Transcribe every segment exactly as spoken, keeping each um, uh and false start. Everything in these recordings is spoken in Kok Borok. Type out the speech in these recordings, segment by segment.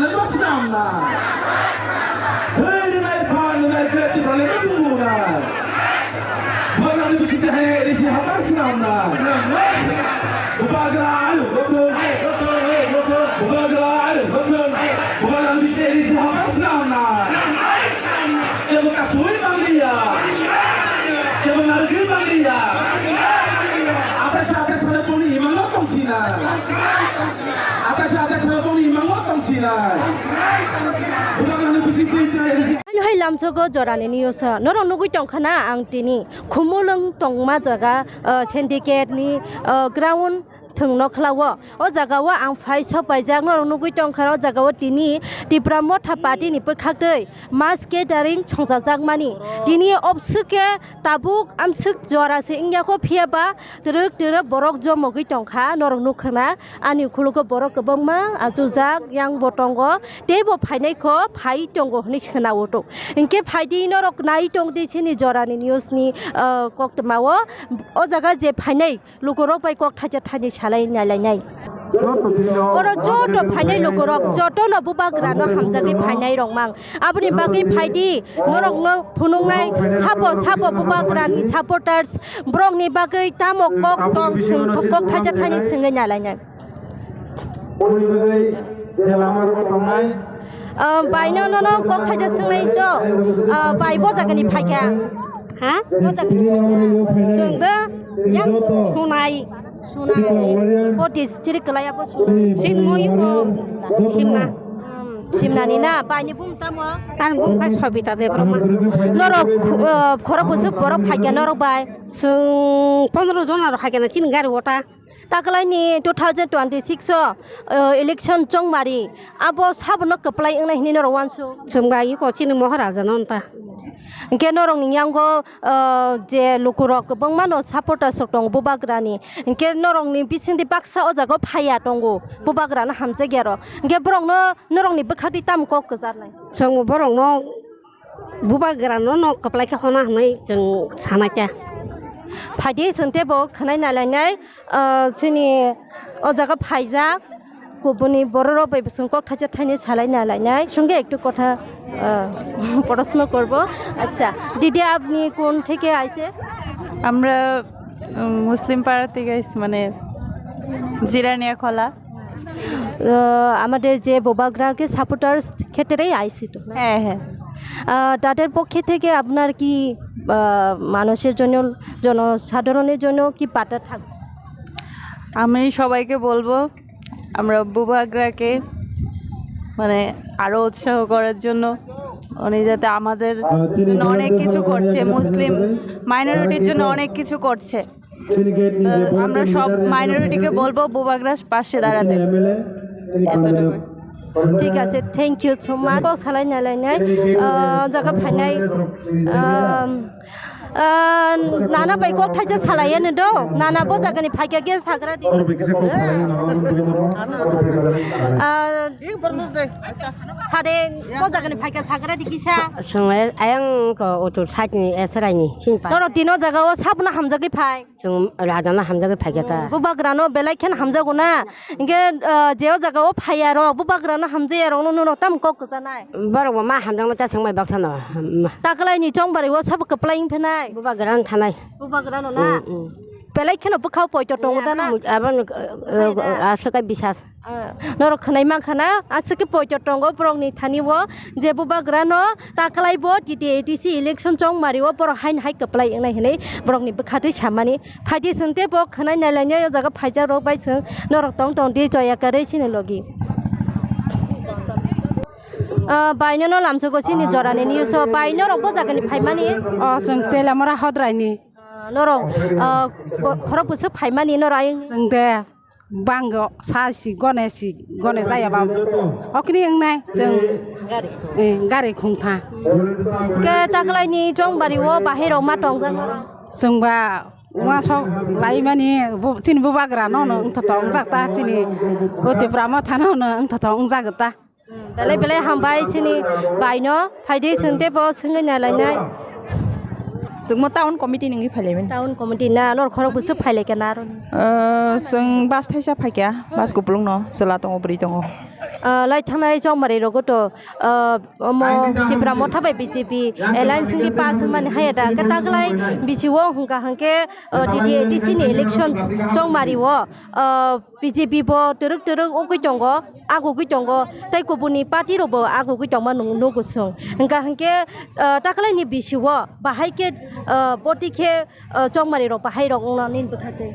Lema sinamna. Thwi rwnai phan rwnai kre Tripura lema bumuna. Bubagrani bisingtwi hai risi hamar sinamna. Bubagra ayo rotong. Bubagra ayo rotong. Bubagrani bisingtwi risi hamar sinamna. Kebo kasui mangliya. Kebo narwgwi mangliya. Ataisa ataisa no boni imang no tongsinai. Ataisa ataisa no boni imang no tongsinai. Bubagrani bisingtwi twi risi. Ano hai lamsogo jorani news o. Norok nugwi tongkha na ang tini Khumulwng tongma jaga, ah, syndicate ni, ah, ground thwngno khlao. O jaga o ang phai sok paijak, norok nugwi tongkha o jaga o tini Tipra Motha Party ni bwkhaktwi mass catering songchajakmani. Tini obswk khe tabuk amswk jora se wngya kho, phiya ba twrwk twrwk borok jomogwi tongkha, norok nukha na. Ani ukhulugo borok kwbangma achujak, yang bo tongo, teibo phainai kho, phai tongo hwnwi khna o tok. Hinkhe phaidi norok nai tong di chini jorani news ni, ah, koktwma o. O jaga je phainai lukurok bai kok thaisa thaini salai nailainai. Oro joto phainai lukurok, jotono bubagrano hamjagwi phainai rok mang. Aboni bagwi phaidi, norokno phunuknai sabo sabo bubagrani supporters, borokni bagwi tamo kok tong, chwng kok thaisa thaini swngwi nailainai. Boni bagwi je lama rogo tongnai. Ah, bai no, no, no, kok thaisa swngnai to. Ah, bai bo jagani phaikha. Ha? Bo jagani phaikha. Chwng do yang Sunai. Sunai. Bo district kalaya bo Sunai. Sin mo yuko. Simna. Hmm, Simnani na, bai ni bung tamo? Kan bung kha Sobita Debbarma. Norok, ah, khorok bwswk borok phaikha norok bai. Chwng pondro jona rok phaikha na tin gari wota. Taklaini two thousand twenty-six o, uh, election chongmari, abo sabono kwplai wngnai hinwi norok uansuk? Chwng bai iko chini Moharaja no ta. Hinkhe norokni yango, uh, je lukurok kwbangmano supporters rok tongo bubagrani, hinkhe norokni bisingtwi baksa o jaga o phaiya tongo, bubagrano hamjakya rok, hinkhe borokno norokni bwkhaktwi tamo kok kwcharnai? Chwng borokno Bubagrano no kwplai khe hona hwnwi chwng sanai kha. Phaidi chwng teibo khwnai nailainai, ah, chini o jaga phaijak, kubuni bororok bai bo chwng kok thaisa thainwi salai nailainai. সঙ্গে একটু কথা, ah, প্রশ্ন করব। আচ্ছা, দিদি, আপনি কোন থেকে আইছে? আমরা, উম, মুসলিম পাড়া থেকে আইছি, মানে, জিরানিয়া খোলা। আহ, আমাদের যে বুবাগ্রাকে সাপোর্টার্স ক্ষেত্রেই আইসি তো, না? হ্যাঁ, হ্যাঁ। আহ, তাদের পক্ষে থেকে আপনার কি, আহ, মানুষের জন্য, জনসাধারণের জন্য কি বার্তা থাকবে? আমি সবাইকে বলবো, আমরা বুবাগ্রাকে, মানে, আরো উৎসাহ করার জন্য, উনি যাতে আমাদের জন্য অনেক কিছু করছে, মুসলিম মাইনরিটির জন্য অনেক কিছু করছে। তো আমরা সব মাইনরিটিকে বলবো বুবাগ্রার পাশে দাঁড়াতে। এতটুকুই। ঠিক আছে, thank you so much. Kok salai nai lai nai, ah, jaga phainai, ah, ah, nana bai kok thaisa salai ya do. Nana bo jaga ni phaikya ge sagra di. Ah, sade bo jaga ni phaikya sagra di kisa. Songai ayang ko otur side ni esrai ni sin pa. Norok tino jaga o sabna hamjagwi phai. Chwng rajana hamjagwi phaikha ta. Bubagrano belai khen hamjago na. Hinkhe, ah, je o jaga o phaiya rok, bubagrano hamjaya rok no, no, no, tam kok kwchanai. Borok bo ma hamjakma ta swngbai baksa no. Ma. Taklaini chongbari o sabo kwplai wng phenai. Bubagrano thanai. Bubagrano na. Mm, mm. Belai kheno bwkha o poito tongo da na. Abo, abo, ah, aswk khe bisas. Ah, norok khwnai mankha na, aswk khe poito tongo borokni thani o, je bubagrano taklai bo T T A D C election chongmari o borok haino hai kwplai wngnai hinwi borokni bwkha twi samani. Phaidi chwng teibo khwnai nai lainai o jaga phaijak rok bai chwng norok tong tong di joya kwrwi chini logi. Ah, bai nono lamsogo chini jorani news o, bai norok bo jagani phaimani? O chwng Teliamura Hodraini. Ah, norok, ah, ko-, khorok bwswk phaimani norok ayang? Chwng de. Bango sa si gone si gone jaya ba. Okni wngnai chwng, eh, gari khungtha. Ke taklaini chongbari o bahai rok ma tongjak norok? Chwng ba uansok laimani bu-, chini bubagra no no wngthoto wngjak ta chini o Tipra Motha no no wngthoto wngjak ta. Hmm, belai belai hambai chini bai no, phaidi chwng teibo swngwi nai lainai. Chwngmo town committee nungwi phailaimani. Town committee na, nor khorok bwswk phailaikha na aro? Ah, chwng bus thaisa phaikha, bus kupulung no, chwla tongo, bwrwi tongo. Ah, lai thanai chongmari rogo to, ah, omo Tipra Motha bai B J P alliance ni pass mani haya da, khe taklai bisi o hwnkha hwnkhe, ah, T T A D C ni election chongmari o, ah, B J P bo twrwk twrwk ugwi tongo, agugwi tongo, tei kubuni party rok bo agugwi tongma nung-, nugo chwng. Hwnkha hwnkhe, ah, taklai ni bisi o bahai khe, ah, boti khe, ah, chongmari rok bahai rok wngna nini bwkha tei.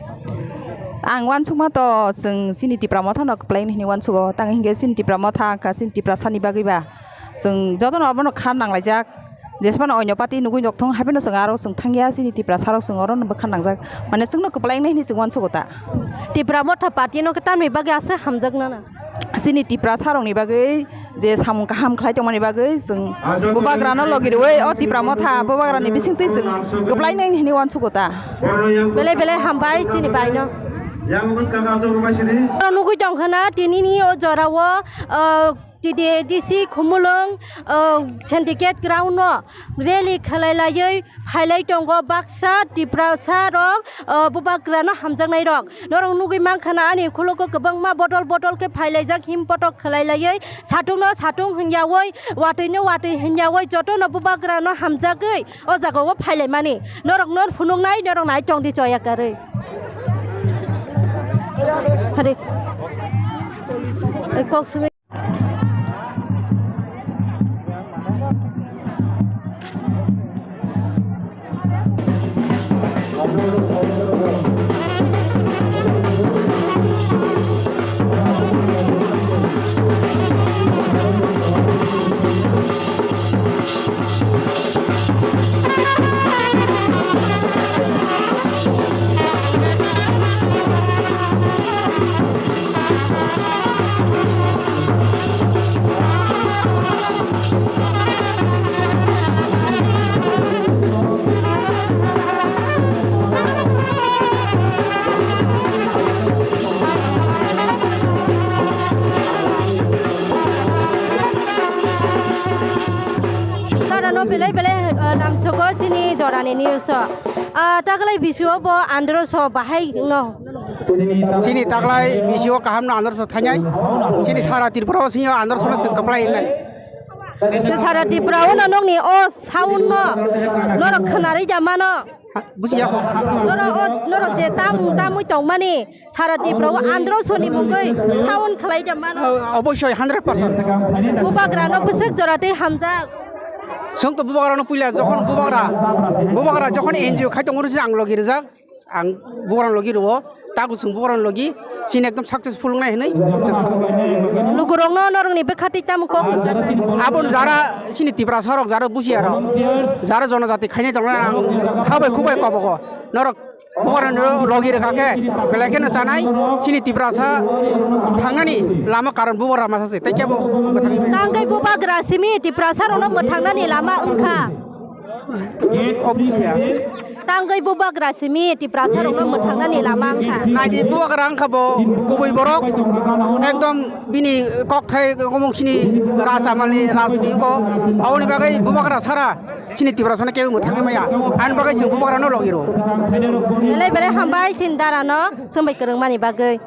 Ang uansukma to chwng chini Tipra Motha no kwplai hwnwi uansugo, tang hinkhe chini Tipra Motha wngkha chini Tiprasa ni bagwi ba chwng jotono obono kha nanglaijak, jesmano onyo party nugwi nokthung hapheno chwng aro chwng thangya chini Tiprasa rok chwng oro no bwkha nangjak, mane chwngno kwplai wngnai hwnwi chwng uansugo ta. Tipra Motha party no khe tamni bagwi aswk hamjak nana? Chini Tiprasa rokni bagwi je samung kaham khlai tongmani bagwi chwng bubagrano logi rwui o Tipra Motha bubagrani bisingtwi chwng kwplainai hwnwi uansugo ta. Belai belai hambai chini baino. Oro nugui tongkha na tinini o jorao, o, T T A D C Khumulwng, o, syndicate ground no rally khlai laiwi phailai tongo baksa Tiprasa rok, o, bubagrano hamjaknai rok. Norok nugui mankha na ani khulugo kwbangma botol botol khe phailaijak him potok khlai laiwi satung no satung hwnyawi watwi no watwi hwnyawi joto no bubagrano hamjagwi o jaga o phailaimani. Norok no phunuknai norok nai tongdi choya karwi. Hari. Ai kok simi. Dara no belai belai, eh, lamsogo chini jorani news o. Ah, taklai bisio bo andro so bahai no. Chini taklai bisio kaham no andro so thanai. Chini sara Tripura o sini andro so no se kaplai nai. Sara Tripura o no nongni o sound no norok khwnari ja mano. Bujiya ko. Norok o, norok je tam, tamwi tongmani, sara Tripura o andro soni mungwi sound khlai da mano. Oboisoi hundred percent. Bubagra no bwswk jora tei hamjak. Song to bubagra no puila jokhon bubagra, bubagra jokhon N G O khai tongo rwjak ang logi rwjak, ang bubagra logi rwo. Tago chwng bubagrano logi chini ekdom successful wngnai hwnwi. Lugurokno norokni bwkha twi tamo kok rwjaknai? Aboni jara chini Tiprasa rok, jara Busia rok, jara jonojati khainai tongnai, ang khabai khubai kobogo norok bubagrano logi rwkha khe belai kheno chanai chini Tiprasa thangnani lama karon bubagra masa se tei kebo mwthangwi. Tangwi bubagra simi Tiprasa rokno mwthangnani lama wngkha. Tangwi bubagra simi Tiprasa rokno mwthangnani lama wngkha. Naidi bubagra wngkha bo kubui borok, ekdom bini kokthai komung chini Raj Amali Rajni ko, aboni bagwi bubagra sara chini Tiprasano kebo mwthangwi maya, ani bagwi chwng bubagrano logi rwo. Belai belai hambai chini darano swngbai kwrwngmani bagwi.